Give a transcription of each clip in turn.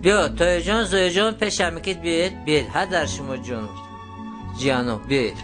Биё, Тоирҷон, Зоирҷон, пешам мекид, биёед, биёед, ҳа дар шумо ҷон, ҷияно, биёед.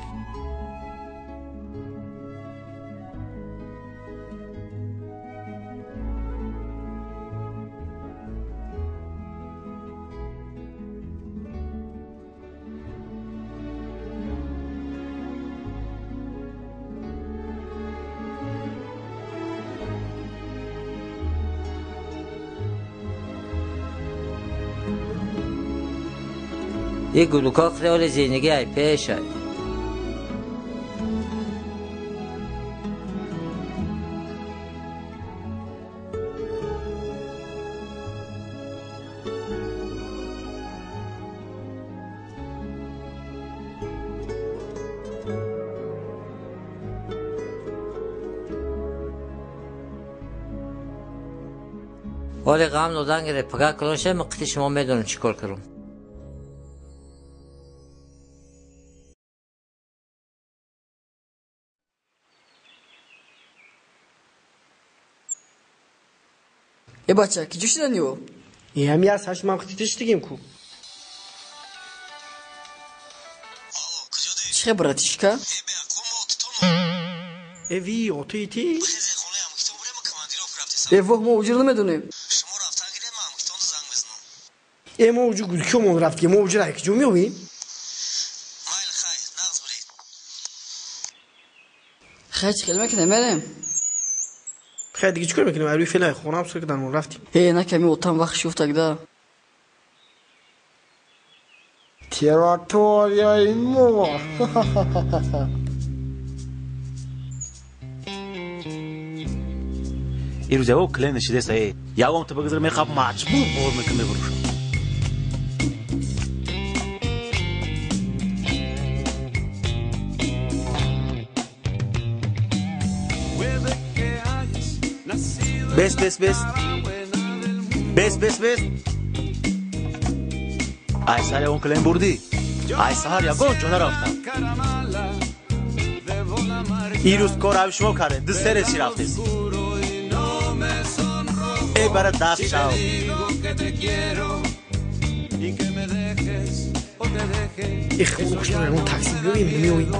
Ин гулукҳо хиёли зиндагӣ ай пешай. Оли ғам додан гирифт, пага калон шавем, қити шумо медонем чӣ кор кунам. Э бача, ки ҷӯ шидани ё? Ҳами аз ҳашт ман хитиштигим ку. Чӣ братишка? Э ви оти ти? Э воҳ мо уҷир намедонем. Э мо уҷу гудкиёмон рафтги, мо уҷир айкиҷо меёвем? Хай чӣ хел мекунем, мерем? Хай диги чӣ кор мекунем? Арӯи фелай хонаам сукдан рафтим. Э на ками отам вақт шуфтагда. Территорияи мо. Ирӯз яво клиент шидеса э. Явом та багазар мехаб маҷбур бор мекунам мебурушам. Бес, бес, бес. Бес, бес, бес. Ай саҳар ягон клиент бурдӣ? Ай саҳар ягон ҷо нарафтам. Ирӯз кор аби шумо кардем, ду се рез чӣ рафтес? Э бара даст шав. Их хунукшон ягон такси биёем, намеёем.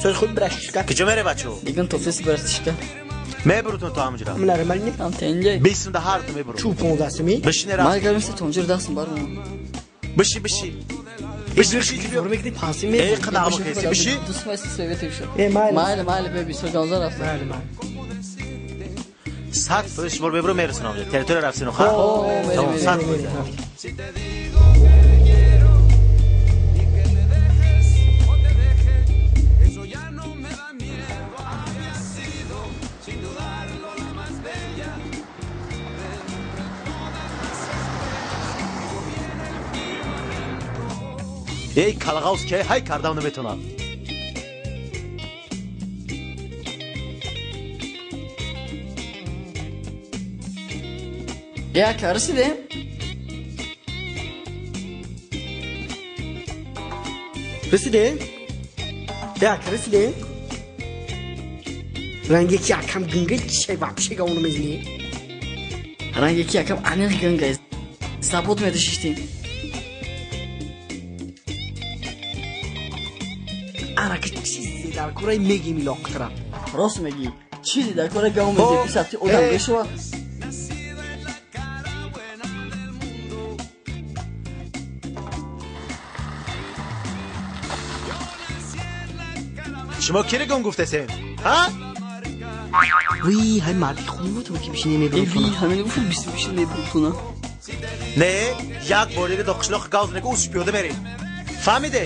Соз худ братишка. Киҷо мере бачо? Диган тофес братишка. Мебурутон то ҳамҷира. Нормально. Ам тенҷа. Бисмда ҳарту мебуру. Чу понздаҳсими? Бишине рафт. Ман гармиста тонҷир дастм бармон. Биши, биши. Биши, биши. Мекни панси ме. Э қадам кеси биши. Дусмай свети шо. Э майли. Майли, майли бе бисёр ганза рафт. Майли, майли. 100% шумор мебуру мерасонам. Территория рафтину ха? Тамом, 100%. Эй калғавс ки ҳай кардам наметонам. Як расидем? Расидем? Як расидем? Ранги ки якам гинга чай вообще гаону мезни. Ранги ки якам аниқ гинга. Забот медишиштем. Ана ки чизе дар кораи меги милоқтара. Рост меги. Чизе дар кораи гао мези писати одам мешавад. Шумо кире гум гуфтесем? Ҳа? Ви, ҳай марди хун буд ки бишине мебурутона. Ви, ҳамин гуфт бишине мебурутона. Не, як бор дига до қишлоқ гав занеку усш пиёда мерем. Фаҳмиде?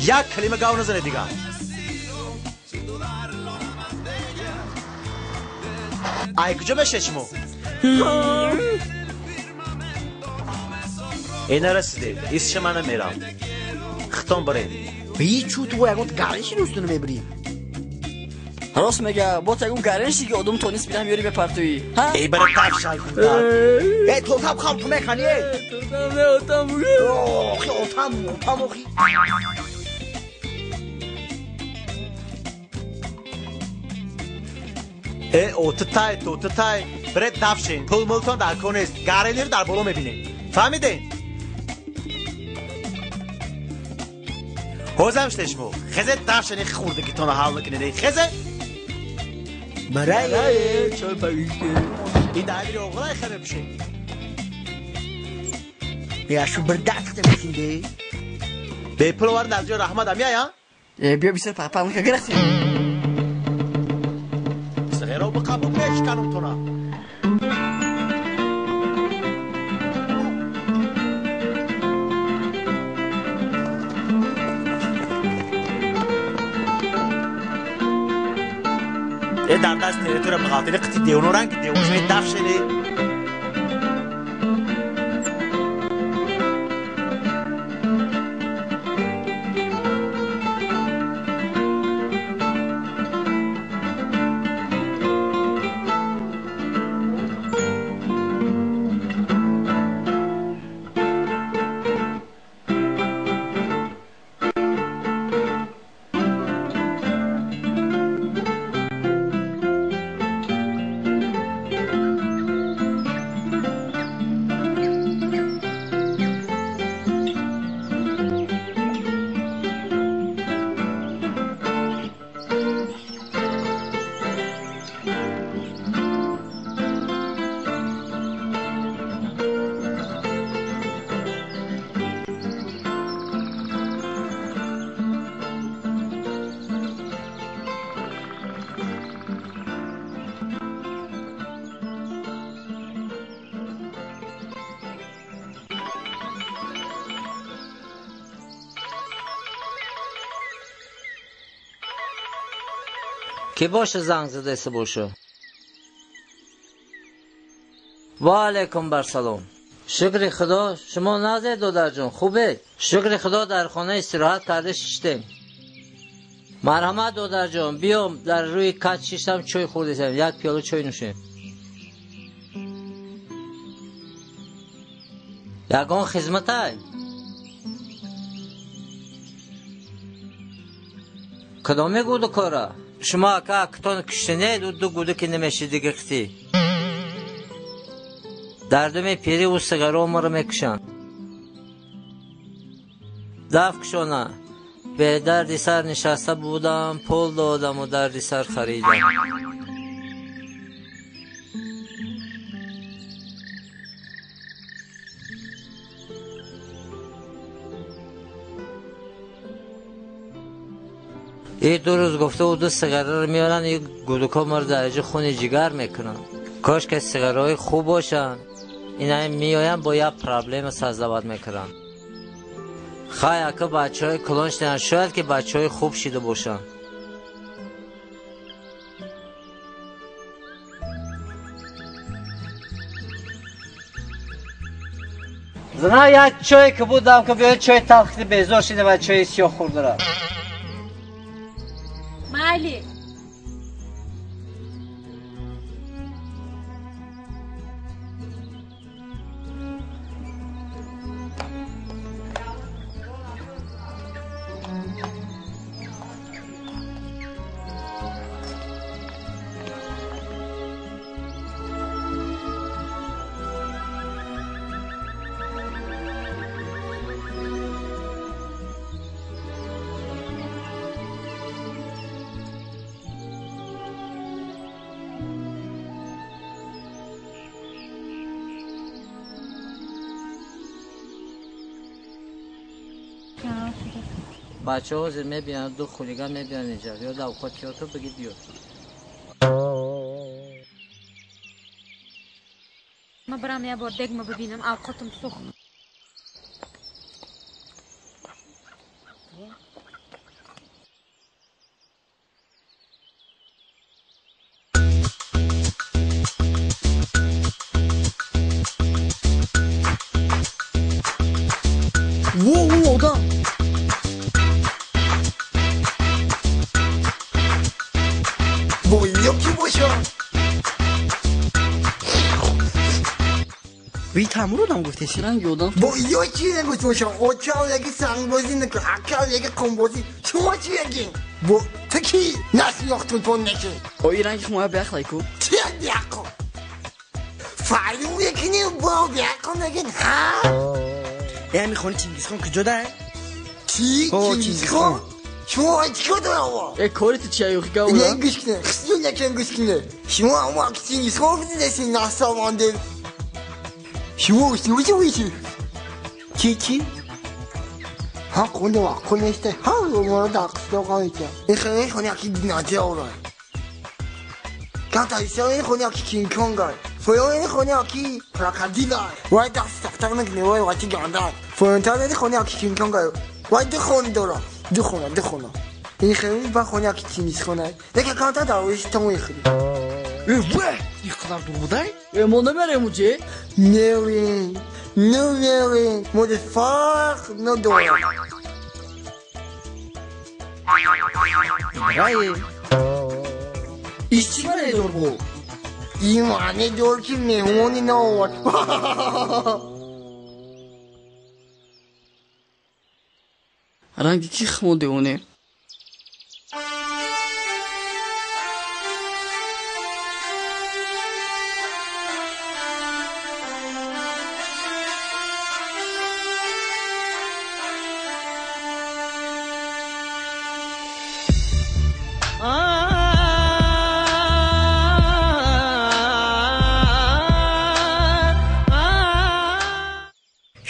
Як калима гав назане дига. Ай куҷо мешед шумо? Э нарасиде, исша ман намерам. Хитон баред. Ви чу ту ягон гариши дӯстона мебурӣ? Рост мега, бот ягон гариши ки одам тонист бирам ёри мепартоӣ. Ҳа? Эй бара тафшай худат. Э тотам хам ту механи э. Тотам не отам бугӯ. Охи отам, отам охи. Э отатай, тотатай, баред дафшен. Пул мултон дар кор нест. Гаренеро дар боло мебинем. Фаҳмидем? Ҳозам шуде шумо. Хезе дафшени хурдагитонро ҳал накунед. Хезе. Барай. Чой пагишке. Ин даъвири оғлай хе мепӯшед. Я шу бір дафта мекунде. Бепул овард аз ҷои раҳмат амияя? Э биё бисёр папанка гирасем. Сағеро биқабу мешканумтона. Э дар даст территория бағалтини қити девоно ранги девон шуни дафшени. Ки боша занг задаиста боша? Ва алайкум барсалом. Шукри Худо, шумо назед додарҷон, хубед? Шукри Худо дар хона истироҳат карда шиштем. Марҳамат додарҷон, биём дар рӯи кат шиштам чой хӯрдесам, як пиёла чой нӯшем. Ягон хизматай? Кадоме гуду кора? Шумо ака акитон киштинед, ӯ ду гуду ки намешидиги қитӣ. Дар думи пири ӯ сигаро маро мекушанд. Даф кушона. Бе дарди сар нишаста будам, пул додаму дарди сар харидам. И ду рӯз гуфта ӯ ду сигараро меоранд, и гудуко маро дараҷа хуни ҷигар мекунанд. Кош ки сигараҳои хуб бошанд. Ина меоянд бо як проблема создавать мекунанд. Хай ака бачаҳои калон шиданд, шояд ки бачаҳои хуб шида бошанд. Зана як чой ки будам ки биёед чой талх ки безор шида ва чои сиёҳ хӯрдара. Майли. Бачаҳо ҳозир мебиёнд, ду хулиган мебиёнд инҷа. Ё давқотиёто бигӣ биё. Ма барам як бор дегма бибинам, авқотам сӯхт. Во, во, одам! Ви тамур одам гуфтеси? Ранги одам. Бо ё чи нагуфт бошам? Очал яги сангбозӣ накун, акал яги қумбозӣ. Шумо чи ягин? Бо ту ки насиёхтун неки? Ои ранги хумоя беақлай ку? Чи беақл? Фарюм якини бо беақл нагин, ҳа? Э, ами хони Чингизхон куҷо дай? Чи? Чингизхон? Шумо чӣ кор дорам? Э, кори ту чия ёхи гавра? Не гӯш кунед, хисён якем гӯш кунед. Шумо ама Чингизхон бидеси насамонде. Шумо шумо чи чи? Ҳа қонде ва қонесте, ҳа моро дар қишлоқ ҳамеша. Ин хеле хони яки динозавр. Камтар исо ин хони яки Кинг-Конг. Фоён ин хони яки крокодил. Вай даст тақтақ накунед, вай вати ганда. Фоёнтар ин хони яки Кинг-Конг. Вай ду хона дора. Ду хона, ду хона. Ин хеле ба хони яки Чингизхон. Лекин камтар дар оиш тамои хеле. Э, ве! Ин қадар дур будай? Э, мо намерем уҷе? Мерем, намерем, мо фарқ надорад. Брае. Иш чӣ маъне дор бо? Ин маъне дор ки меҳмони наовард. Ранги ки хмо девоне?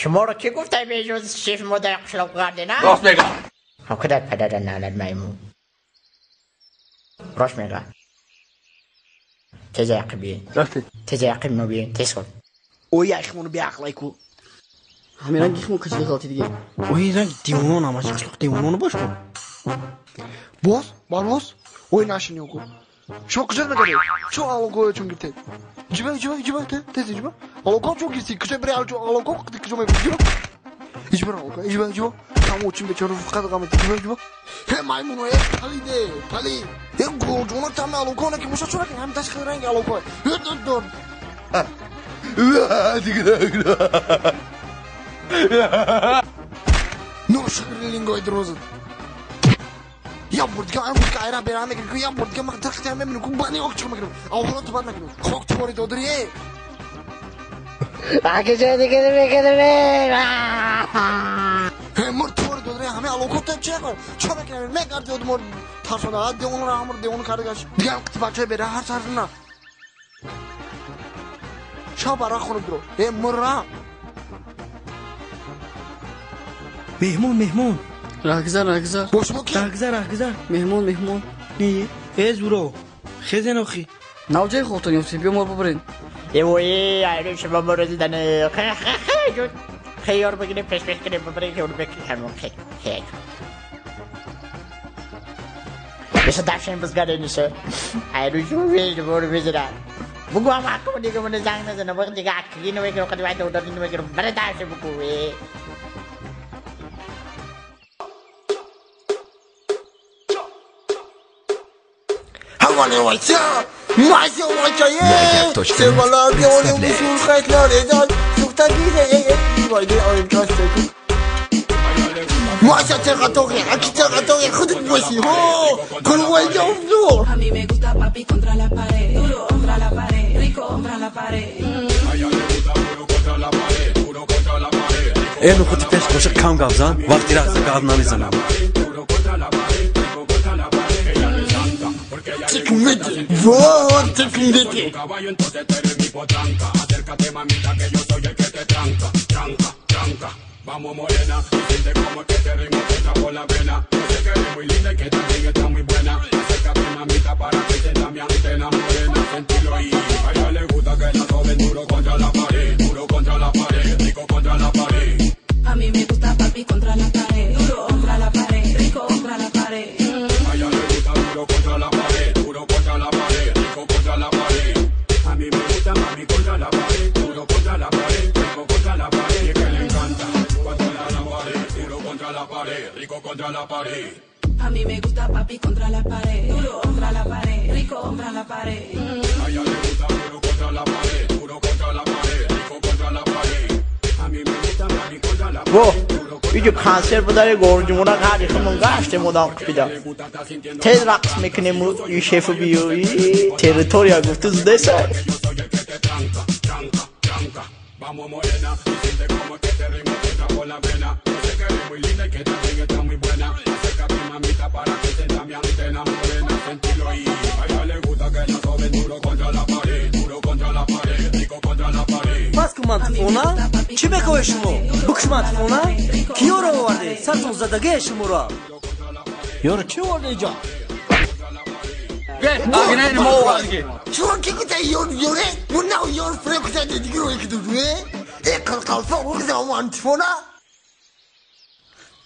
Шуморо ки гуфтай беҷоз шеф мо дар қишлоқ гардена? Рост мегӯ. Ҳам кудар падара налад маймун. Рост мега. Тез яқи биен. Тез яқи мо биен. Тез кун. Ой яхмону беақлай ку. Ҳамин ранги хмо качида ғалти диге. Ой ранги девонон ҳамаш қишлоқ девонону бош ку. Боз, барбоз, ой нашин ёку. Шумо куҷо мегаред? Чо алоқоятон гирифтед? Ҷиба, ҷиба, ҷиба, тез ҷиба. Алоқо чо гирифтед? Куҷо бери алоқо куҷо мебаред? Ҷиба. Ҷиба алоқо, ҷиба, ҷиба. Камо чин бечора фақат ғамат ҷиба, ҷиба. Ҳе маймуно, э палиде, пали. Э гулҷона тама алоқо на ки боша чора ки ҳам ташқи ранг алоқо. Ҳе дор. Ношукрлингои дурозад. Я бурдга, ай бурдга, айра бера мекунам, я бурдга, ман тахта мебинам, ку бани ок чӣ мекунам. Аввало ту бад накунам. Хок ту бори додари, э. Аки ҷой дига мекунам. Ҳе мур ту бори додари, ҳама алоқо ту чӣ кор? Чӣ мекунам? Мегарди одмор тарсона, девона ра амр девона карда гаш. Дига ҳам қити бачаи бера ҳар сар на. Шаб бара хонум дуро. Э мур ра. Меҳмон, меҳмон. Раҳгузар, раҳгузар. Бо шумо ки? Раҳгузар, раҳгузар. Меҳмон, меҳмон. Не, э зуро. Хезен охи. Навҷаи хобтон ёфтем, биё моро бибарен. Эвои, айру шумо моро дидан. Хе хе хе ҷун. Хеёр бигирем, пеш пеш кунем, бибарем, хеёр бигирем, ҳамон хе хе. Беша дафшем бизгарениша. Айру шумо веж моро бизира. Бугу ҳам ҳаққимо дига моне занг назана, вақт дига акли намекунам, қади вай додари намекунам. Бара дафшем бугу. A mí me gusta papi contra la pared, duro contra la pared, rico contra la pared. Э нухути пеш боша кам гап зан, вақти рақса гап намезанам. Тикмити, вот тикмити. Vamos morena, y siente como que este ritmo te entra por la vena. Yo sé que eres muy linda y que también está muy buena. Acércate mamita para que sienta mi antena morena. Sentilo y a ella le gusta que la soben duro contra la pared, duro contra la pared, rico contra la pared. A mí me gusta papi contra la pared, duro contra la pared, rico contra la pared. A ella le gusta duro contra la pared, duro contra la pared, rico contra la pared. A mí me gusta mami contra la pared, duro contra la pared, rico contra la pared. Y es que le encanta cuando la pared, duro contra la pared, rico contra la pared. A mí me gusta papi contra la pared, duro contra la pared, rico contra la pared. A ella le gusta duro contra la pared, duro contra la pared, rico contra la pared. A mí me gusta mami contra la pared. Иҷо консерт будари горҷумона қари хумон гаштем одам қипида. Тез рақс мекунем и шефу биё и территория гуфту зудеса. Vamos morena, y siente como que este ritmo te entra por la vena. Yo sé que eres muy linda y que también está muy buena. Acércate mamita para que sienta mi antena morena. Sentilo y a ella le gusta que la soben duro contra la pared, duro contra la pared, rico contra la pared. Бас кун мантифона? Чӣ мехоҳед шумо? Букш мантифона? Киёро оварде? Сартон задагие шуморо. Ёро кӣ оварде иҷо? Шумо ки гуфта ёр ёре? Мо на ёр фре гуфта дигар ки дуе? Э қалқалфа гуфта мантифона?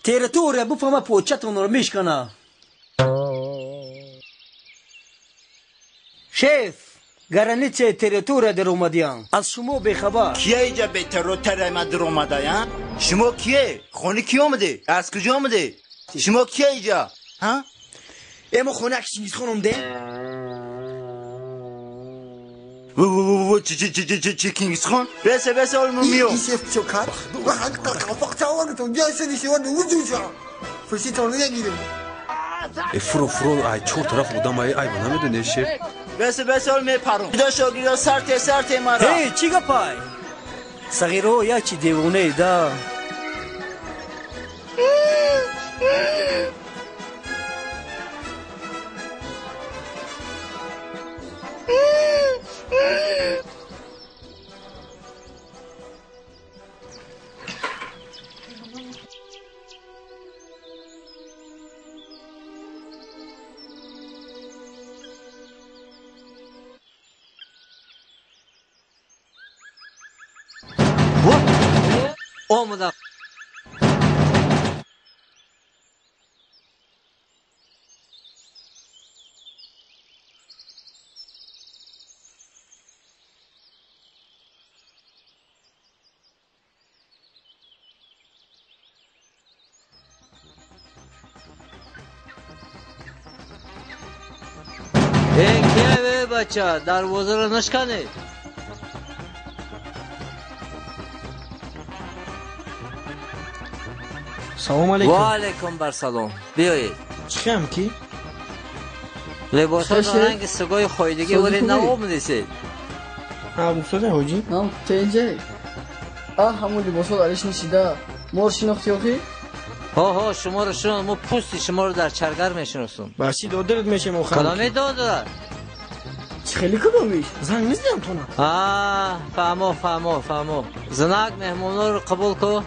Территория буфама початонро мешкана. Шеф, границаи территория даромадиям. Аз шумо бехабар. Кия иҷа бетерротара ма даромадая? Шумо кие? Хони ки омаде? Аз куҷо омаде? Шумо кие иҷа? Ҳа? Э мо хони аки Чингизхон омде? Чи Чингизхон? Бесе, бесе, олмо миё. Шеф чо кард? Э фуро фуро ай чор тараф одам ай ай намедони шеф. Бесе, бесе, ол мепарум. Гидо шогирдо сарте, сарте мара. Эй, чӣ гапай? Сағиро як чи девонае да. Омадам. Эй, кия бача, дарвозаро нашканед. Салом алейкум. Ва алейкум бар салом. Биёед. Чӣ ки? Либосҳо ранги сугои хоидагӣ вале наомадесед. Ҳа, ҳоҷӣ? Нам тенҷай. А, ҳамун либосҳо дариш нишида. Моро шинохтӣ охи? Ҳо, ҳо, шуморо шинохтам. Мо пӯсти шуморо дар чаргар мешиносам. Бачи додарат мешем охир. Кадоме додарат? Чӣ хеле кадомиш? Занг низидам тона. А, фаҳмо, фаҳмо, фаҳмо. Знак меҳмонҳоро қабул кун.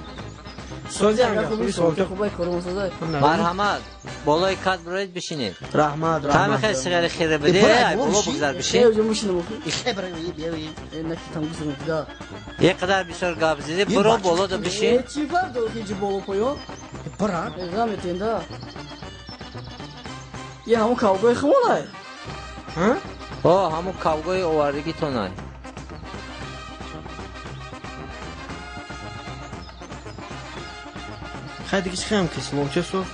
Марҳамат, болои кат бироед бишинед. Раҳмат, раҳмат. Тами хел сигари хире биде, боло бигзар бишин. Е қадар бисёр гап зиди, биро боло да бишин. Чӣ фарқ дорад ки боло поён? Бира. Ғам этенда. Е ҳамун кавгои хумонай? Ҳа? Ҳо, ҳамун кавгои овардагитонай. Хай диги чӣ ки саломча соз?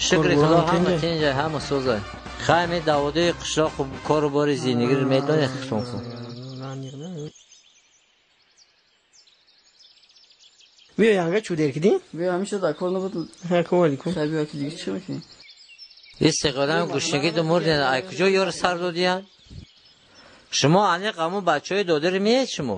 Шукри Худо ҳама тинҷа, ҳама соза. Хай ме даводаи қишлоқ кору бори зиндагиро медонед худтон хуб. Биё янга чӯ дер кидӣ? Биё ҳамеша дар кор набуд. Ҳа, ком алейкум. Хай биё ки диги чӣ мекунӣ? Ин сиғорам гушнагӣ ду мурден, ай куҷо ёро сар додиян? Шумо аниқ ҳамун бачаҳои додари меед шумо?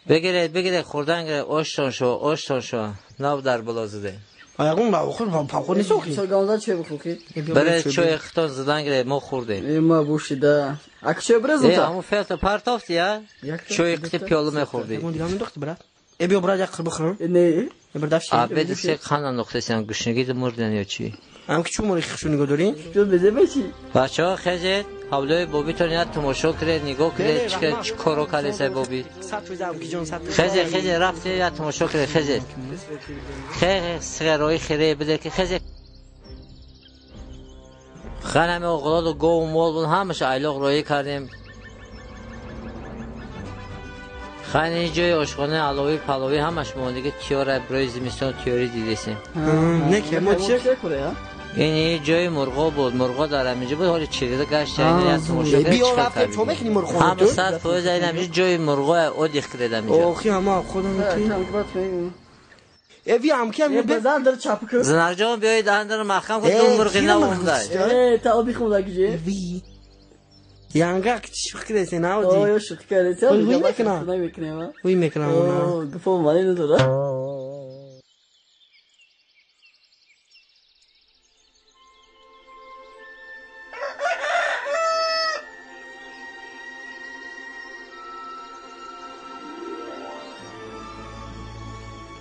Бигиред, бигиред, хӯрдан гиред, оштон шо, оштон шо. Нав дар боло заде. Аягон ба охир пахор нест охи? Чой чой бихӯр ки? Бире чой хитон задан гиред, мо хӯрдем. Э, ма бошида. Ак чой бирез Э, ҳамун фелта партофти, я? Чой қити пиёла мехӯрдӣ. Ягон дигар мендохти, брат? Э, биё брат, як қир бихӯрам. Не. Э, бир дафши. Абеди се қана нухтесиан гушнагӣ ду мурден ё чӣ? Ам ки чӯ мори хишу нигоҳ дорӣ? Чӯ безе бечи? Бачаҳо хезед, ҳавлои бобитон як тамошо кунед, нигоҳ кунед, чӣ коро кардесай боби. Хезе, хезе, рафте як тамошо кунед, хезе. Хе, сигарои хире биде ки хезе. Ханами оғлоду гову мол бун ҳамаша айлоқ роӣ кардем. Хани ҷои ошхонаи аловӣ паловӣ ҳамаш мондиги тиёра барои зимистон тиёрӣ дидесем. Не ки мо чӣ? Ин ҷои мурғо буд, мурғо дар ҳаминҷо буд, ҳоли чирида гашт, як тамошо кардем. Биё рафтем, чо мекунӣ мурғо? Ҳама 100% ин ҳаминҷо ҷои мурғо одих кардед ҳаминҷо. Охи ҳама худам ки. Э, биё ҳам ки ҳам базан дар чап кун. Занарҷон биёед андар маҳкам кун, ду мурғи наомдай. Э, та оби хӯрда гиҷе. Янга шӯхӣ кардесен, авди? О, шӯхӣ кардесен. Вуй мекунам. Намекунем, Вуй мекунам. О, гуфо мани надора.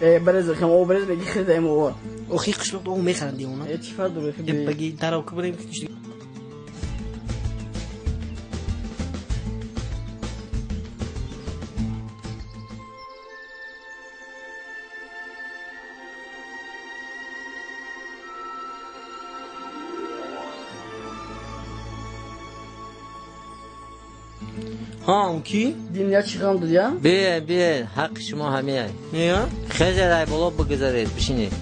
Э, برز خم او برز بگی خریدم او. Охи қишлоқ о мехаранд девона. Э, чӣ фарқ дорад? Баги дарав ки барем ки ҳа, ки? Дин я чӣ ғам додия? Биёед, биёед, ҳаққи шумо ҳамияй. Не? Хезе рай боло бигузаред, бишинед.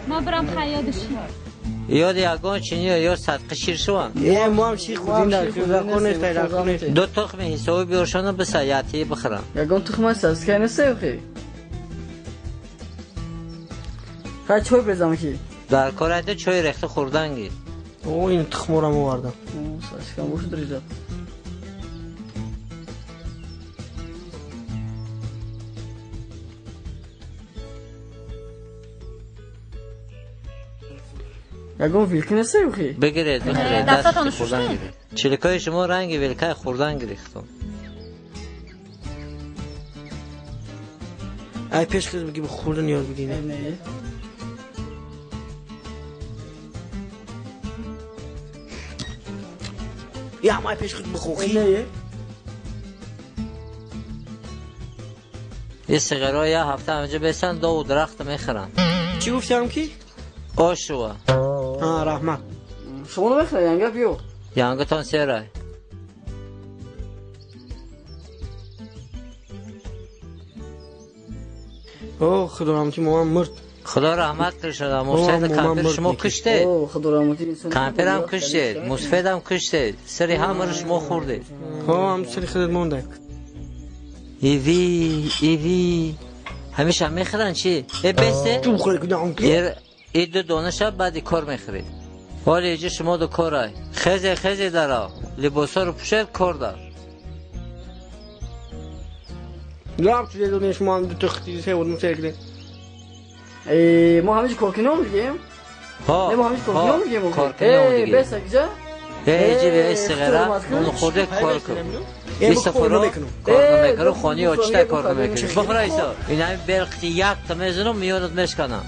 Ма бирам хаёдиш. Ёди ягон чи ниё, ё садқи шир шувам. Е, мо ҳам шир хӯрдем дар кӯдакон нест, дар нест. Ду тухми ҳисоби биёршона биса, ятии бихӯрам. Ягон тухма сабзикай нест охи? Хай чой безам ки? Дар корайда чой рехта хӯрдан гир. О, ин тухморам овардам. Сасикам бошад риза. Ягон вилка нест охи? Бигиред, бигиред, дастатонро дасти хӯрдан шуштед? гиред. Чиликои шумо ранги вилкаи хӯрдан гирифтон. Ай пеш хез бигӣ хӯрдан ёд бигирӣ. Не. Я ҳам ай пеш хез бихӯхӣ. Не. Ин сигаро як ҳафта ҳаминҷо бесан, дову дарахта мехӯранд. Чӣ гуфтиам ки? Ошува. Ҳа, раҳмат. Шумо намехӯред, янга биё. Янгатон серай. О, худо раҳмати момам мурд. Худо раҳмат кунад, мусфед кампир шумо куштед. Кампирам куштед, мусфедам куштед. Сари ҳамаро шумо хӯрдед. Ҳо, ҳам сари худат монда. Иви, иви. Ҳамеша мехӯранд чи? Э бесте? Ту бухӯри кунам ки? И ду донаша баъди кор мехӯред. Ҳоли иҷа шумо ду корай. Хезе, хезе дара. Либосҳоро пӯшед, кор дар. Лаб чизе додем шумо ҳам ду тахти се одам сер кунед. Мо ҳамеша коркунӣ омадем. Ҳо, мо ҳамеша коркунӣ омадем. Коркунӣ омадем. Бес акҷа? Иҷи бе сиғара, нон хӯрде кор кун. Бист фуро кор намекунам, хони очта кор намекунам. Бухӯра Исо. Ин ҳамин белқити якта мезанам, миёнат мешканам.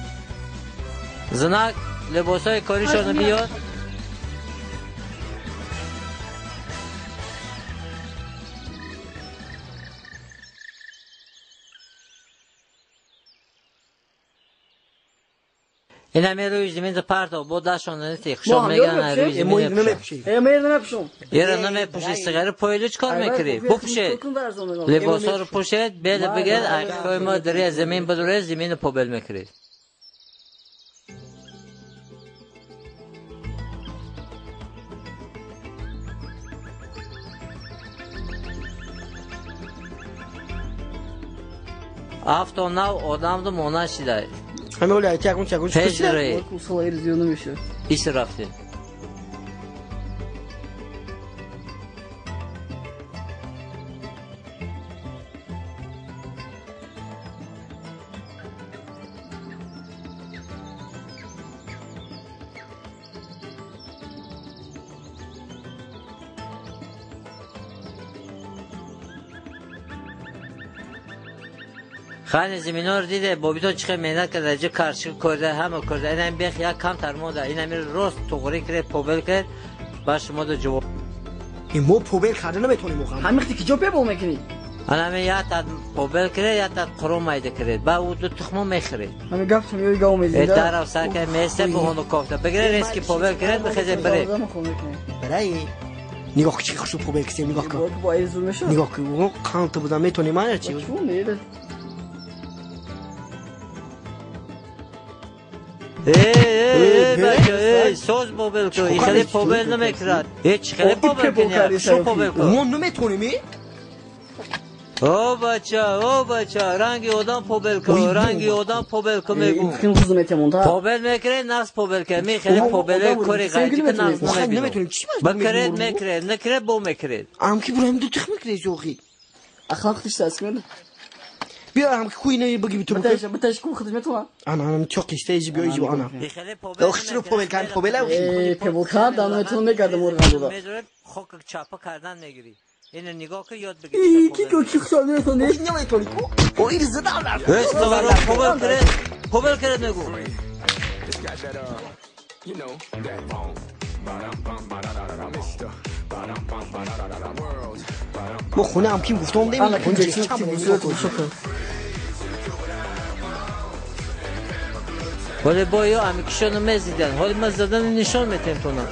Знак либосҳои коришонро биёр. Ин ҳамин рӯи замин парто, бо дастшон нанити, хушон мегиранд, рӯи замин мепӯшанд. Еро намепӯши, сигари пойлу чӣ кор мекунӣ? Бупӯшед. Либосҳоро пӯшед, бела бигиред, айқҳои мо дария замин бидуред, заминро побел мекунед. Афто нав одамду монанд шидай. Ҳамин оли айти ягон чагон Пеш рӯи. Усулаи зиёд намешавад. Ис рафтем. Хани заминор диде, бобитон чӣ хел меҳнат карда, ҷи карши корда, ҳама корда. Инам бех як камтар монда, инам рост туғрӣ киред, побел киред, ба шумо ду ҷавоб. Мо побел карда наметонем охам. Ҳамин хти ки ҷо пебол мекунӣ? Анами як тад побел киред, як тад қурум майда киред, ба ӯ ду тухмо мехӯред. Ҳамин гап шумо ёи гав мезида. Дарав сар кар месте буҳону кофта. Бигиред резки побел киред, бихезед биред. Барай. Нигоҳ чӣ хушрӯ побел кисем, нигоҳ кун. Бо айри зур мешавад. Нигоҳ кун, қанта буда метонем ана чӣ? Эй, соз побел кун, и хеле побел намекунад. Э, чӣ хеле побел кунӣ? Шо побел кун? Мо наметонем, э? О, бача, о, бача, ранги одам побел кун, ранги одам побел кун мегӯ. Побел мекунед, нағз побел кунед. Ми хеле побеле кори ғайти ки нағз намебинам. Бикунед, мекунед, накунед, бо мекунед. Ам ки бураем ду тих мекунед, охи. Ахлоқ тишта аст кунед. Биё ам ки куи наи баги биту. Биташ, биташ ку худаш метавонад. Ана, ана, чоқ иста иҷи биё иҷи ана. Охи чиро побел кард, побел охи. Э, побел кард, ана метавон мекардам орган дода. Хок чапа кардан мегирӣ. Ино нигоҳ кун, ёд бигир. И ки ку чи хушол метавонӣ? Охи наметавонӣ ку? О, ир задам рафт. Ҳеч хабаро побел кунед, побел кунед мегӯ. Мо хона ам ким гуфтам дем. Ана кун ҷексон кун. Ҳоле бо ё ами кишону мезидан, ҳоле ма задани нишон метем тона.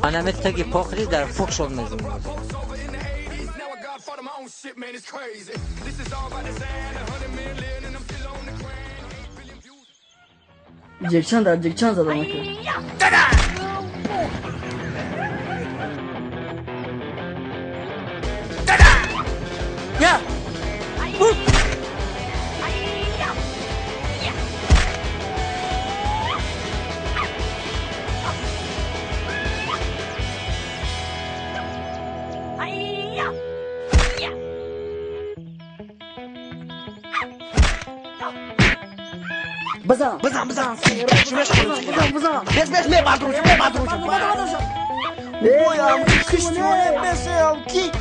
Анаме таги похри дар фукшон мезанам. Ҷекчан дар ҷекчан задам ака. Я! Бизан! Бизан, бизан! Бизан, бизан! Бес, бес, мебардурушам, мебардурушам! Ой, ам киштиёне бесе, ам ки!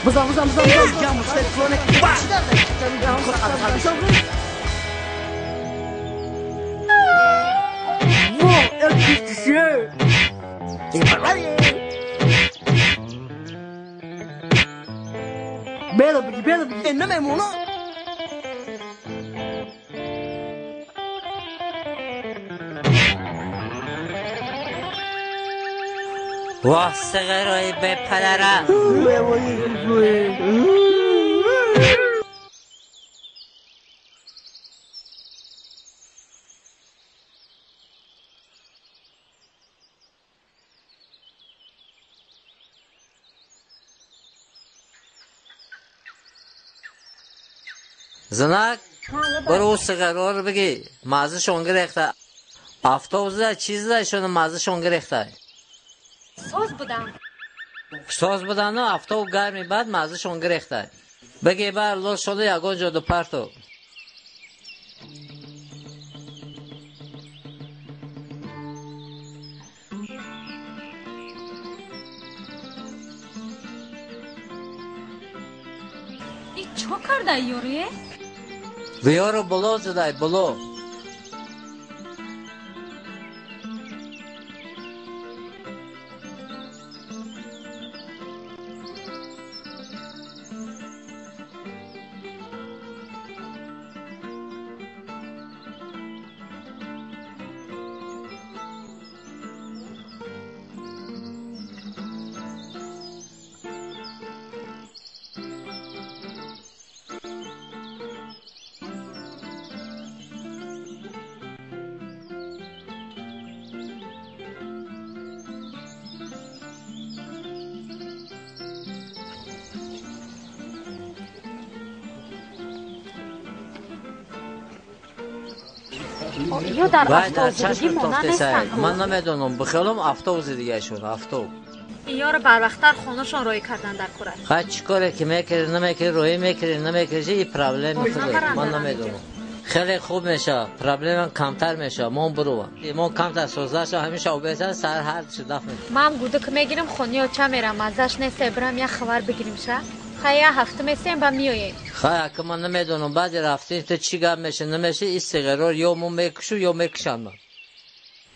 بزن بزن بزن بزن. واه سغرای به پدرم. زنک برو سغرا رو بگی مزه گرفته автобус чиз шуна мазашон гирифта. Соз будам. Соз будану автобус гарми баъд мазашон гирифта. Бигӣ бар лош шуда ягон ҷоду парту. И чо кардай ёре? Виёру було задай, було. Ё дар автобусдагӣ мона нестанд. Ман намедонам, бихелам автобуси дига шуд, автобус. Иёро барвақттар хонашон роӣ кардан дар кора. Хай чӣ коре ки мекунӣ, намекунӣ, роӣ мекунӣ, намекунӣ, и проблема худ. Ман намедонам. Хеле хуб мешавад, проблема камтар мешавад. Мон бурувам. Мон камтар созда шава, ҳамеша обеса сар ҳар чӣ даф мекунем. Ман гудак мегирам, хони оча мерам, маззаш нест, брам як хабар бигирим ша. Хай я ҳафта месем ба миёем. Хай ака ман намедонам, баъди рафтин ту чӣ гап меша, намеша, ин сигаро ё мо мекушу ё мекушам ман.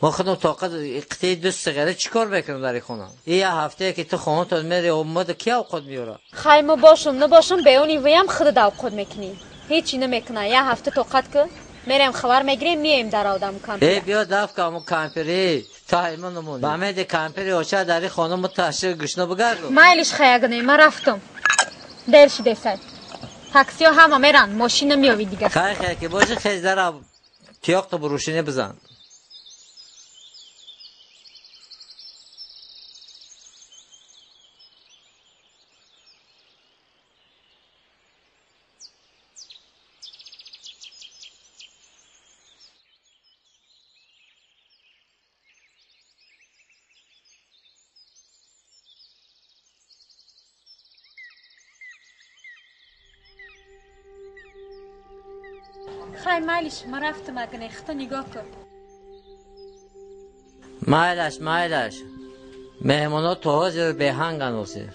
Мо худам тоқат қитъаи ду сигаре чӣ кор мекунам дар ин хона? Ин як ҳафтае ки ту хонатон мери, омада ки авқот меёрад? Хай мо бошум, набошум, беони виям худат авқот мекунӣ. Ҳечи намекуна, як ҳафта тоқат ку, мерем хабар мегирем, миёем дар одам кампир. Э биё даф кам кампири, та имон намон. Ба меди кампири оча дар ин хона муташир гушна бигарду. Майлиш хаягне, ман рафтам. Дер шидесай. Таксиҳо ҳама меранд, мошин намеёвӣ дигар. Хай хай ки боши хез дара тиёқто бурушине бизан. Хай майлиш, ман рафтам агне, хто нигоҳ кун. Майлаш, майлаш. Меҳмонҳо то ҳозир беҳанганд ҳозир.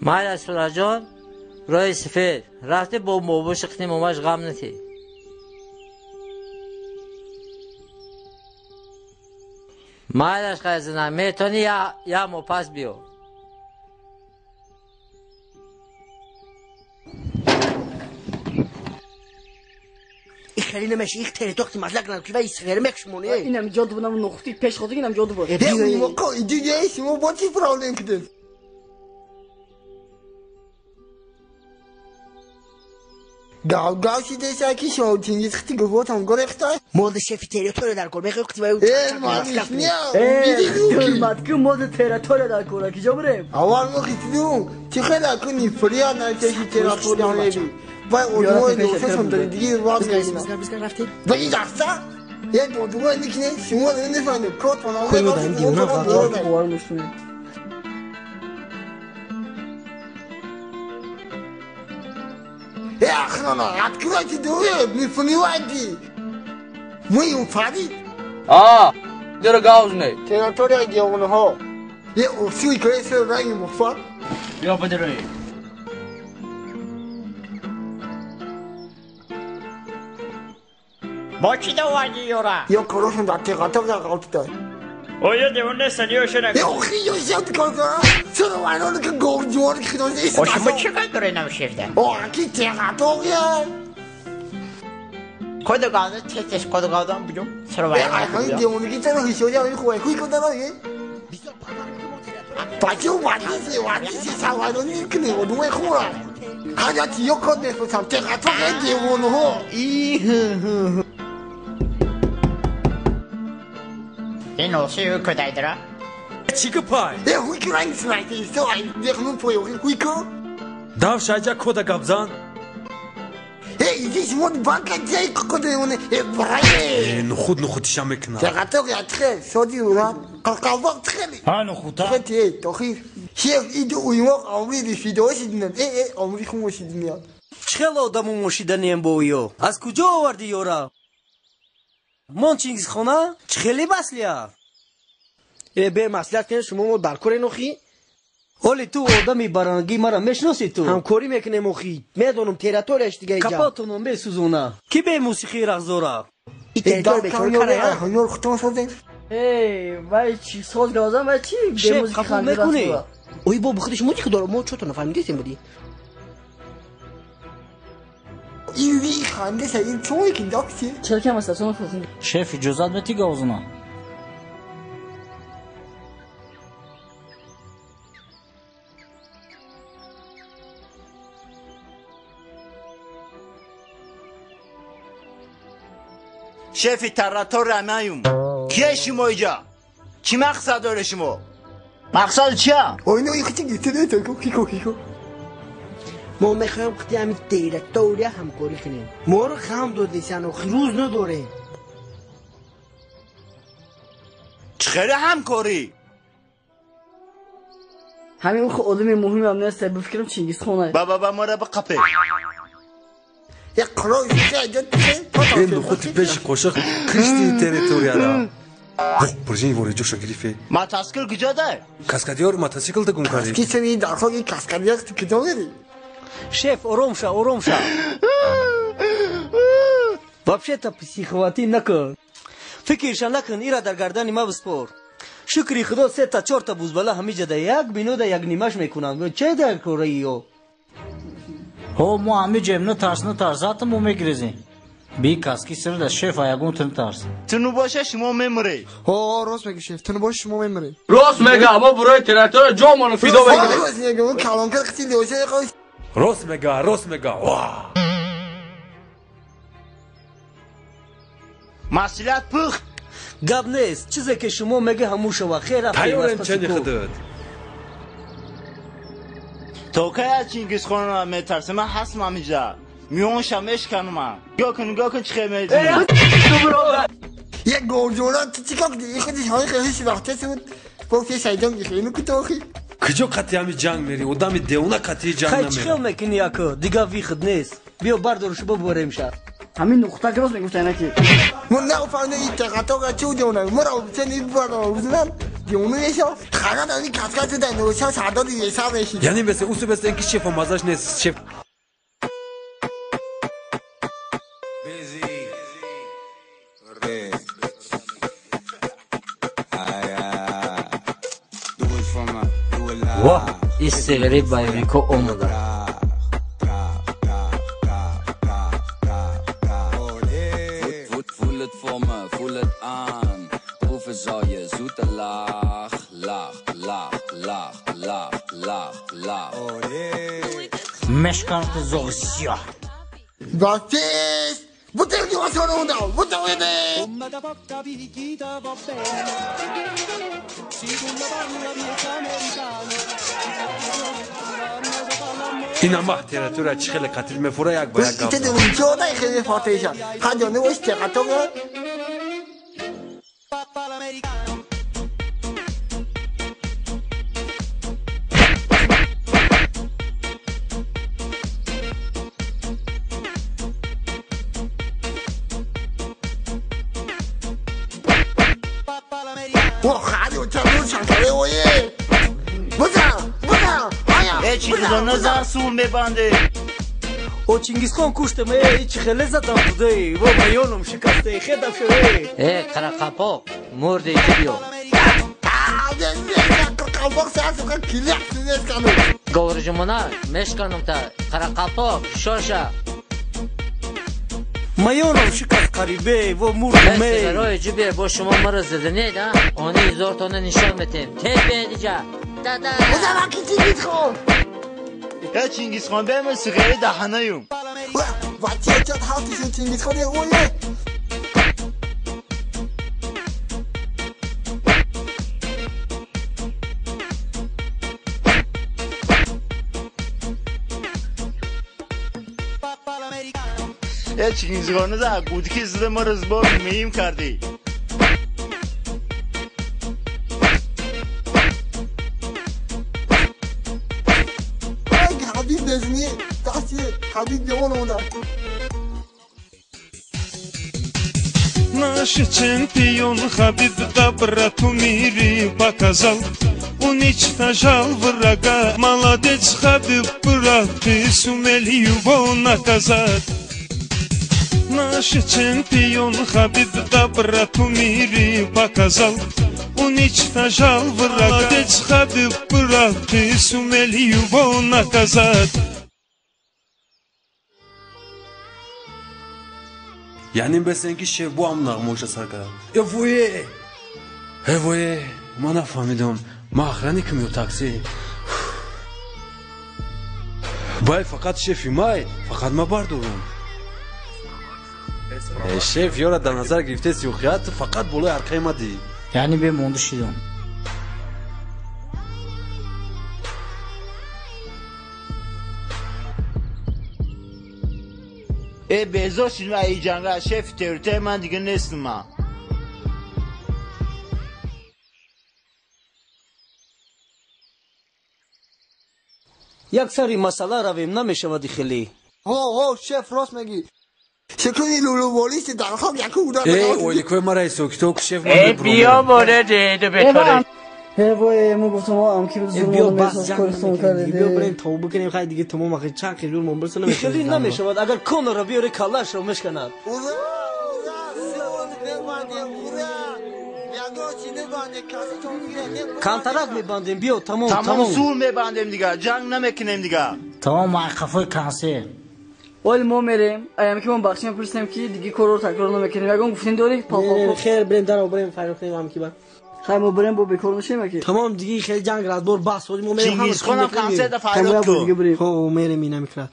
Майлаш Сураҷон, роҳи сифед. Рафти бо мобуши қитни момаш ғам натӣ. Майлаш хайзина, метавонӣ як моҳ пас биё. Хеле намеши, их теритохти мазлак нам ки вай сигаре мекшмоне. Инам ҷоду будам, нухти пеш ходи инам ҷоду буд. Э, моқа иди шумо бо чӣ проблем кидед? Гав-гав шидеса ки шо Чингиз хити гуфтам гурехта. Мо шефи территория дар кор мехоҳем хити вай. Э, маниш не. Хидмат ки мо территория дар кор ки ҷо бурем. Аввал мо хитидум. Чи хела куни фрия на чеки территория меби. Вай одмой досашон дори диги ваз мегина. Бизгар рафтем. Вай рафта? Як одмой никне шумо нефаҳмед. Кот Кой модаим дивона ва. Охрана, откройте дверь, не понимаете? Мы упали. А, дорогой. Территория дивонаҳо. Е, усуй кресло ранги муфа. Я подерой. Бо чӣ доварди ёра? Ё корошон дар теғатоқ ғалтида. Оё девона саниёшона. Е, охи ё шад коза. Чаро вайрон ки горҷон ки хидози. О шумо чӣ кор доред намшефда? О, ки теғатоқ я. Кодо газа тез кодо газам будум. Чаро вайрон. Ай, девонагӣ чаро ҳишёри ами хуай хуй кодара е? Бачо вадиси, вадиси савайронӣ мекунӣ, одумай хура. Ҳаҷати ё код мефурсам, теғатоқ е девонаҳо. Ин оси кодайдара? Чӣ гапай? Э, хуй ранг смайти, со ай дехну пой, хуй ко? Дав шайҷа кода гапзан. Э, иди шумо банка ҷай кода оне, э, брай. Э, нухуд нухудиша мекунад. Теғатоқ я тхел, соди ура, қалқалбоқ тхели. Ҳа, нухута? Э, тохир. Шеф иду уймоқ амри фидоси динан. Э, э, амри хумоши динан. Чӣ хел одаму мошиданием бо ё? Аз куҷо оварди ёра? Мон Чингизхона? Чӣ хеле маслиҳат? Э, бе маслиҳат кунем шумо мо дар корен охи? Ҳоли ту одами барангӣ мара мешиносӣ ту? Ҳамкорӣ мекунем охи. Медонам территорияш дига иҷа. Капотонон месӯзона. Ки бе мусиқӣ рақс дора? И территория бечора кара. Ҳаёр хутон созем. Эй, вай чи соз газам вай чи бе мусиқӣ қабул мекунӣ? Ой, бо худи шумо чӣ дора? Мо чото нафаҳмидесем буди. Ин хандеса ин чой ки докси. Чаро кам аст сон фозин? Шеф иҷозат метӣ говзуна? Шефи территория маюм. Кие шумо иҷа? Чӣ мақсад доред шумо? Мақсад чия? Ойно ихчи гитиде то кико кико. Мо мехоҳем қити ҳами территория ҳамкорӣ кунем. Моро хам додесан охи рӯз надорем. Чӣ хеле ҳамкорӣ? Ҳамин хо одами муҳимам нест, бификрам Чингизхона. Ба ба ба мора биқапе. Як қурой шаҷат. Ин нухути пеши қошиқ кишти территорияра. Буржини вори ҷоша гирифе. Мотоцикл куҷо дар? Каскадёр мотоцикл гум кардӣ. Ки сари дархоги каскадёр ту куҷо мери? Шеф, ором ша, ором ша. Вообще-то психоватӣ накун. Фикрша накун, ира дар гардани ма биспор. Шукри худо сета чорта бузбала ҳамиҷа да як минута як нимаш мекунанд. Че дар кораи ё? Ҳо, мо ҳамиҷаем, натарс, натарс, ҳатто мо мегирезем. Би каски сир да шеф ягон ту натарс. Ту боша шумо мемуред. Ҳо, рост меги шеф, ту боша шумо мемуред. Рост мега, мо бурои территория ҷомоно фидо мекунем. Рост мега, мо калонка қити лёша қош. Рост мега, рост мега. Маслиҳат пухт. Гап нест, чизе ки шумо меги ҳамун шава. Хер рафтем. Тайёрем чени худат. То кай аз Чингизхона метарсем? Ман ҳастам ҳамиҷа. Миёнша мешканам. Нигоҳ кун, нигоҳ кун чӣ хел мезанам. Як горҷона ту чӣ кор кардӣ? Худиш ҳои хеле шинохта шуд. Гуфт я шайдон хеле кутохи. Куҷо қатъи ҳами ҷанг мери? Одами девона қатъи ҷанг Хай чӣ намери. хел мекунӣ яко? Дига вихд нест. Биё бардоршу бубарем ша. Ҳамин нуқта ки рост мегуфта ки. Мо нафаҳмидем ин теғатоқа чӣ девона. Моро чени бибарам бизанам. Девона мешав. Харад ами каскад шуда нӯша сардори еса мешид. Яъне бесе усу бесе ин ки шефа мазаш нест. Шеф Воҳ, ин сигарет ба Амрико омада. Voel het voor me, voel het aan. Proeven zal je zoete laag, laag, laag, laag, laag, laag, laag. Мешканто зоғи сиёҳ. Бафис! Бутылки вашего бутылки! Ина мах территория чӣ хеле қатил мефура як ба як. О Чингисхон куштам, э, чӣ хеле задам будаи, во миёнам шикасте, хедам шуд. Э, қарақапоқ, мурди ҷибиё. Говрҷумона, мешканам та, қарақапоқ, шоша. Миёнам шикаст қарибе, во мурдам. Сигарои ҷибе, бо шумо маро заданед, а? Они зортона нишон метем. Тез биед иҷа. Дада. Э Чингисхон бема сигари даҳанаюм. Э Чингисхон за гудки зада маро збор меим кардӣ. Наш чемпион Хабиб доброту мире показал, уничтожал врага. Молодец, Хабиб, брат, ты сумел его наказать. Наш чемпион Хабиб доброту мире показал, уничтожал врага. Молодец, Хабиб, брат, ты сумел его наказать. Яъне бесен ки шеф бо ҳам нағмоша сар кард. Э вое! Э вое! Ман нафаҳмидам. Ман охранникам ё такси? Бай фақат шефи май, фақат ма бардорам. Э шеф ёра дар назар гирифтеси охият фақат болои арқаи ма дид. Яъне бемонда шидам. Э безор шудам аз ин ҷанга, шефи территория ман дига нестам ман. Як сари масъала равем намешавади хеле. Ҳо, шеф рост мегӣ. Шекуни лулуволисти дар хок яку удар. Э, ойликои мара ҳисоб-китоб шеф ман. Э, биё воред иду бетора. Э вой, мо гуфтам ам ки биё бас ҷанг накунем, биё барем тавба кунем, хай дига тамом ахи чанд хел зур мон бирса намешавад. Хеле намешавад, агар Конора биёре каллаашро мешканад. Контракт мебандем, биё тамом тамом. Зур мебандем дига, ҷанг намекунем дига. Тамом қафои консерт. Оли мо мерем, аям ки мо бахши мепурсем ки диги корро такрор намекунем. Ягон гуфтем дорӣ? Хер барем даро барем файр кунем ам ки ба. Хай мо барем бо бекор мешем аки. Тамом диги хеле ҷанг разбор бас оли мо мерем. Чингисхонам консерта файрод ку. Хо мерем ина микрад.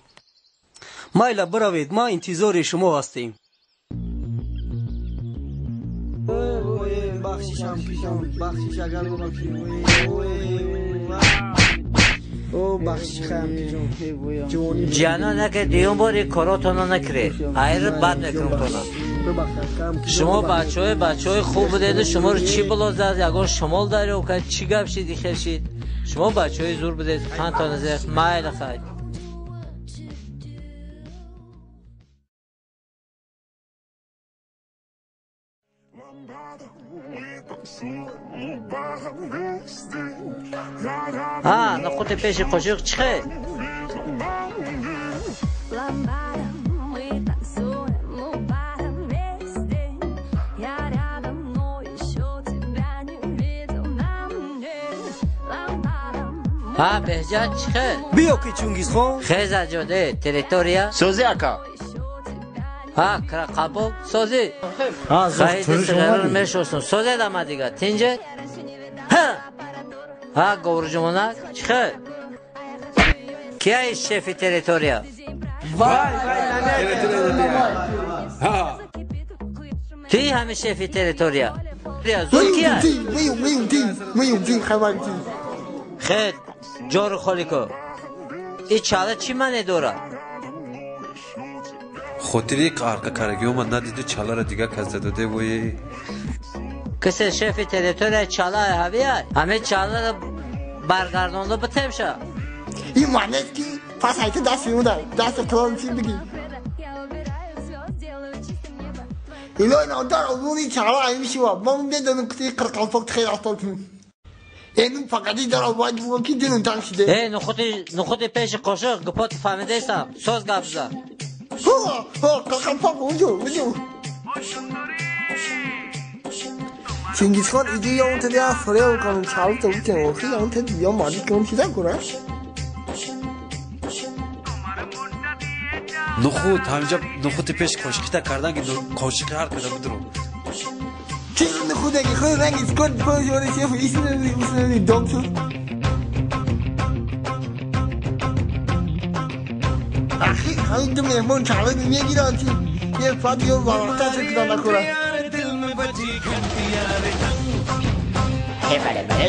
Майла биравед, ма интизори шумо ҳастем. Бахшишам кишам, бахшиш агар бахши. О бахшиш хаям кишам. Ҷано наке дуюм бори коротона накунед. Айр бад мекунам тона. Шумо бачаҳои хуб будеду шуморо чӣ бало зад? Ягон шумол дарёб кард? Чӣ гап шид ихел шид? Шумо бачаҳои зур будед. Хантона зех майла хай. А, нуқути пеши қошиқ чӣ хел? Ҳа, Беҳҷат чӣ хел? Биё ки Чингисхон. Хеза ҷоде, территория. Созӣ ака. Ҳа, қабоб созӣ. Хаиди сигаро мешостум. Созед ама дига. Тинҷед? Ҳа! Ҳа, говрҷумонак чӣ хел? Кияи шефи территория? Вай Ти ҳами шефи территория. Зур кия? Хед, ҷору холӣ ку. И чала чӣ маъне дорад? Хотири арка карагӣ омад, надиду чаларо дигар кас задоде вое. Касе шефи территория чала ҳавия? Ҳами чаларо баргардонда битемша. Ин маънест ки пас айта дасти уда, дасти клон чӣ бигӣ. Илоҳи нодар обуни чала аймишива. Ма медонам ки қирқалпоқ хел афтод кунем. Энум фақати дар обад бувам ки дилум танг шиде. Э, нухути пеши қошиқ гупот фаҳмидаистам. Соз гап зан. Ҳо, ҳо, қирқалпоқ унҷо, унҷо. Чингизхон иди я он тада форео канум чал то бутен охи я он тада я мади кун чиза кура. Нухут ҳаминҷа нухути пеши қошиқита кардан ки қошиқи ҳар када бидуру. Чиро нухудаги худ ранги скот худ ёри шеф исни исни доктор. Ахи ҳамин ду меҳмон чала мегиранд чи е фат ё вақта чӣ кида накура. Бале, бале.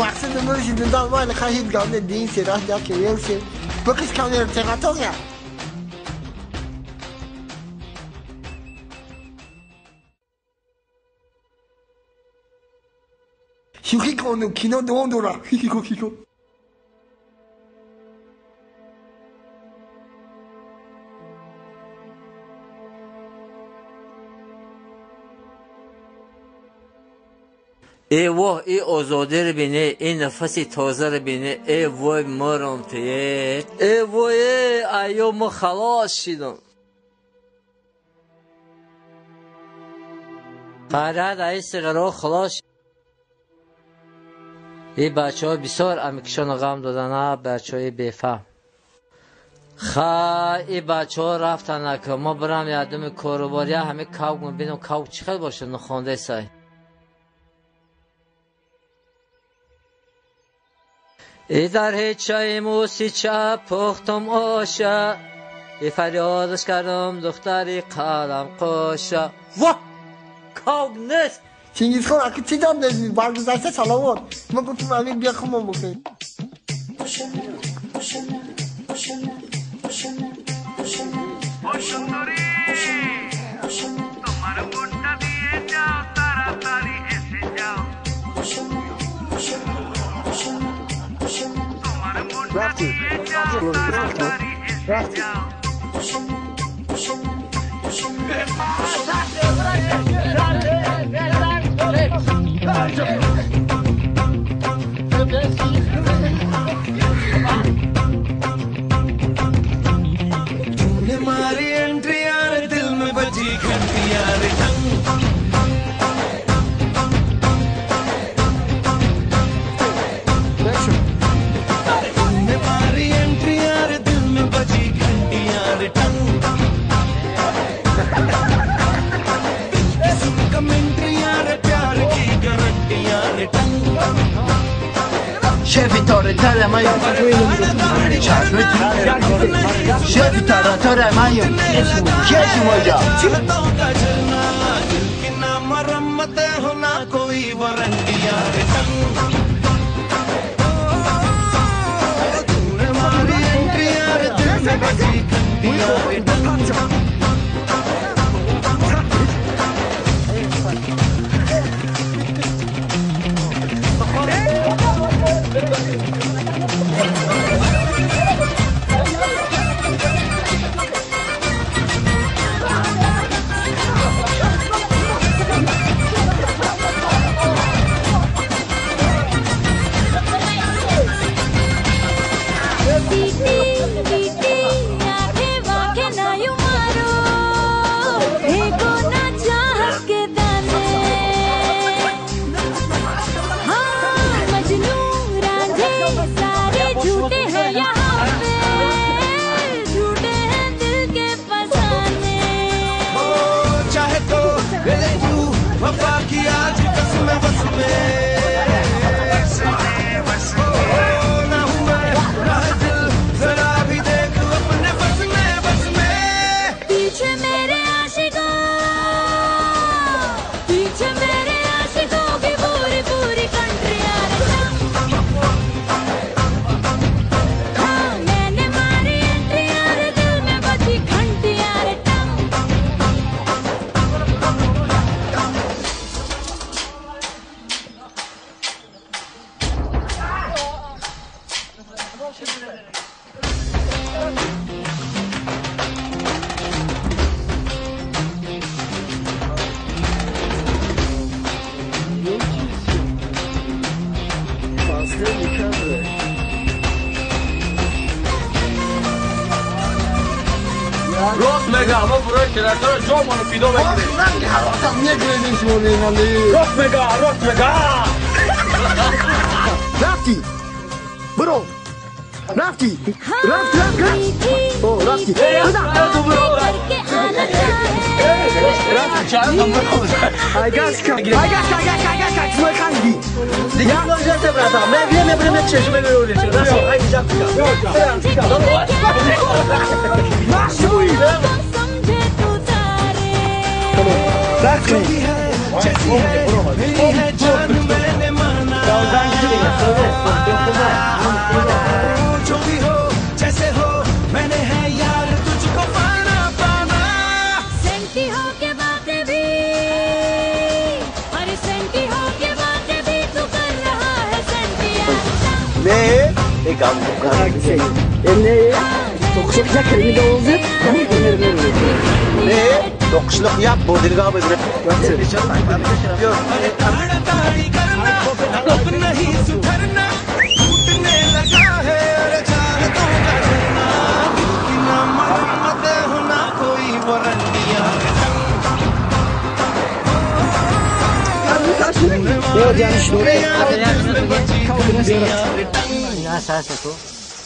Мақсади муршиди дан вайли хашид гавне дин се раст як ел се бикиш камер теғатоя. Шӯхӣ кону кино давом дора. Хихико хико. Э воҳ, и озодиро бине, и нафаси тозаро бине, э вой мурам ту, э вой, э айё мо халос шидам. Фаряд аи сигаро халос. И бачаҳо бисёр амикишоно ғам додан, а бачаҳои бефаҳм. Ха, и бачаҳо рафтан ака, мо бирам ядуми корубория ҳами кавк мебинам, кавк чӣ хел бошад нухондаи сай. И дар ҳечаи мусича пухтум оша, и фарёдаш кардам духтари қалам қоша. Воҳ, кавк нест. Чингизхон аки чӣ дод незӣ? Баргузашта салавот. Мо гуфтим амин бия хумон бухӯрем. Рафти. Рафти. तूने मारी एंट्री यार दिल में बजी घंटी यार टंग तूने मारी एंट्री यार दिल में बजी घंटी यार टंग दिल की सुन कमेंट्री यार प्यार की गारंटी यार टंग شفی تاره من شفی تاره من کیه شما جا दिल की ना मरम्मत हो ना कोई वारंटी यार टंग तूने मारी एंट्री यार दिल में बजी घंटी यार टंग راست میگه ما برای تراکتور جامونو پیدا میکنیم. رنگ حراسم میگریزیم شما میمالی. راست میگه راست میگه. رفتی برو رفتی رفت رفت رفت او رفتی بزن ای گاز کن ای گاز کن ای گاز کن شما خندی دیگه نجات برادر من بیا میبرم چشمه میرونی چرا ای جا जो भी हो जैसे हो मैंने है यार तुझको पाना पाना सेंटी हो के बातें भी अरे सेंटी हो के बातें भी तू कर रहा है सेंटी ne एक ne Ne? To'qishliq yap bu dilga bizga.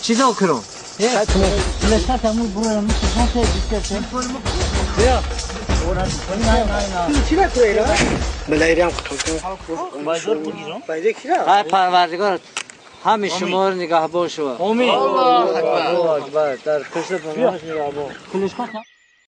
چیزا کرو ای پروردگار همین شما رو نگهبان شو. آمین. الله اکبر. در پشت پناهش نگهبان.